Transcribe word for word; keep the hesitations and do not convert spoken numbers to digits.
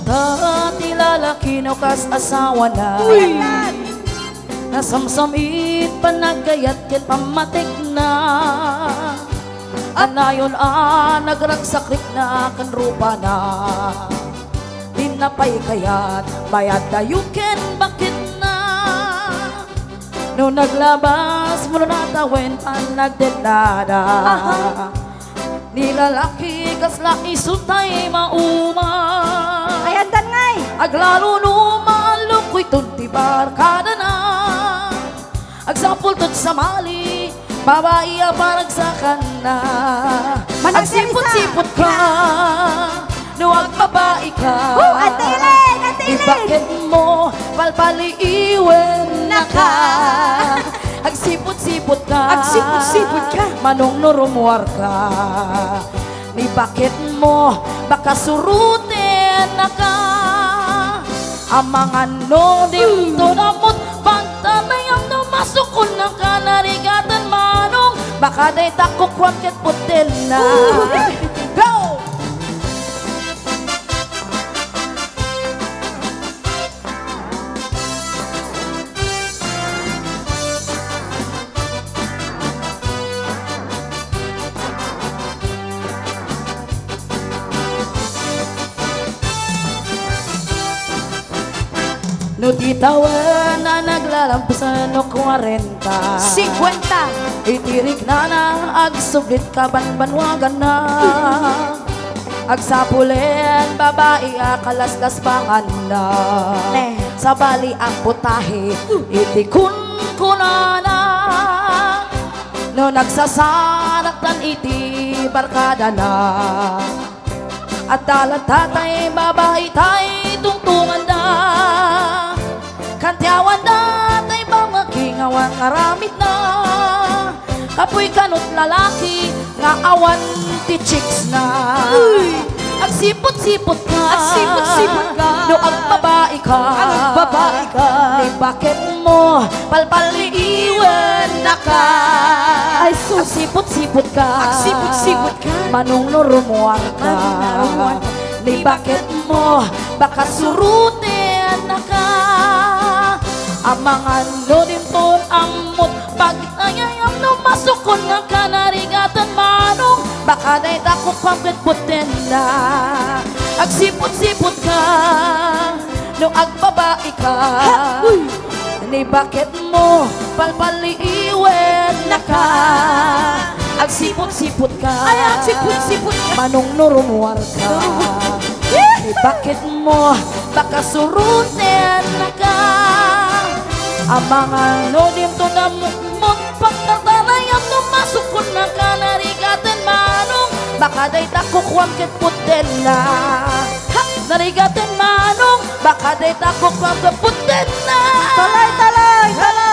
Ta ti lalaki no kas asawana, nasamsamit panaggayat ken pammatikna. Kanayon a nagragsakrikna ken rupana. Dinna pay kayat mayat dayo ken baketna. No naglabas, mano natawen pannagdetnada. Aha. Ni lalaki, kasla isu tay mauma. Ay, andan ngay. Aglalo no maallo koyton ti barkadana. Agsapul ket sabali, babai a paragsakanna. Manang Agsipot-sipot ka, no agbabai ka. Oh, Ate Elaine, Ate Elaine. Ibaket mo, palpaliiwennaka. Agsipot-sipot ka. Agsipot-sipot ka. Manong no rumuar ka. Ni baket mo, baka surutennaka. Amangan no dimto namut, pagtatayam no masukon nang kanarigaten manong, baka dayta kukuam ket putten na. Go! No ti tawen a naglalampas no kuarenta. Singkuenta. Iti riknana agsublit kabanbanwaganna. Agsapulen babai a kalaslasbanganna. Ne. Sabali a putahe iti kunkunana. No nagsasaraktan iti barkadana. Adda latta tay babai tay tungtunganda. Kantiawanda tay bangaki nga awan aramidna. Kapuy kanut lalaki nga awan ti chicks na. Uy! Agsipot-sipot ka. Agsipot-sipot ka. No agbabai ka. Agbabai ka. Ni baket mo, palpaliiwennaka. Ay, sus. Agsipot-sipot ka. Agsipot-sipot ka. Manong no rumuar ka. Manong no rumuar ka. Ni baket mo, baka surutennaka. Amangan no dimton ammot, pagtayayam no masukon nga kanarigaten manong, baka dayta kukuam ket putten na. Agsipot-sipot ka, no agbabai ka. Ha! Uy! Ni baket mo, palpaliiwennaka. Agsipot-sipot ka. Ay, agsipot-sipot ka. Manong no rumuar ka. Ni baket mo, baka surutennaka. Amangan no dimton ammot, pagtatarayam no masukon nga kanarigaten manong, baka dayta kukuam ket putten na. Ha! Narigaten manong, baka dayta kukuam ket putten na. Talay, talay, talay.